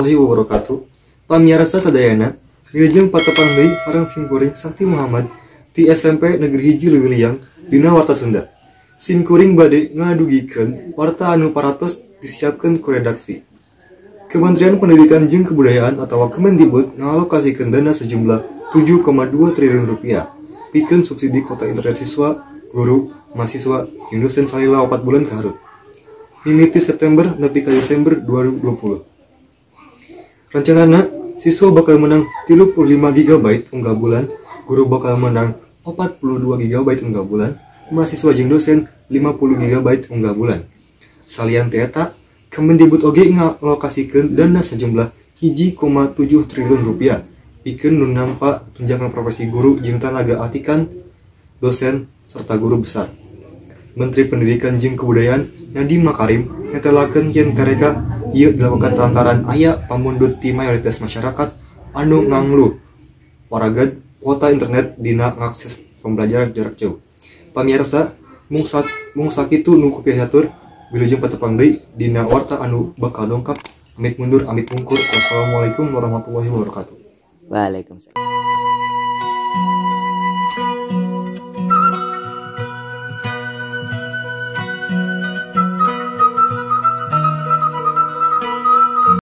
Warahmatullahi wabarakatuh. Pamiarsa sadayana, wilujeng patepang deui sareng simkuring Sakti Muhammad ti SMP Negeri 1 Leuwiliang dina Warta Sunda. Simkuring bade ngadugikeun warta anu parantos disiapkeun ku redaksi. Kementerian Pendidikan jeung Kebudayaan atawa Kemendikbud ngalokasikeun dana sejumlah 7,2 triliun rupiah pikeun subsidi kuota internet siswa, guru, mahasiswa, jeung dosen salila 4 bulan ka hareup, mimiti September nepi ka Desember 2020. Rencanana siswa bakal menang 35 GB unggal bulan, guru bakal menang 42 GB unggal bulan, mahasiswa jeung dosen 50 GB unggal bulan. Salian ti eta, Kemendikbud oge ngalokasikeun dana sejumlah 1,7 triliun rupiah pikeun nu nampa tunjangan profesi guru jeung tanaga atikan, dosen, serta guru besar. Menteri Pendidikan jeung Kebudayaan Nadiem Makarim netelakeun yen tereka ieu dilakukan lantaran aya pamundut ti mayoritas masyarakat anu ngangluh waragad kuota internet dina ngakses pembelajaran jarak jauh. Pamirsa, mung sakitu nu kupihatur, wilujeng patepang deui dina warta anu bakal dongkap. Amit mundur, amit mungkur. Wassalamualaikum warahmatullahi wabarakatuh. Waalaikumsalam.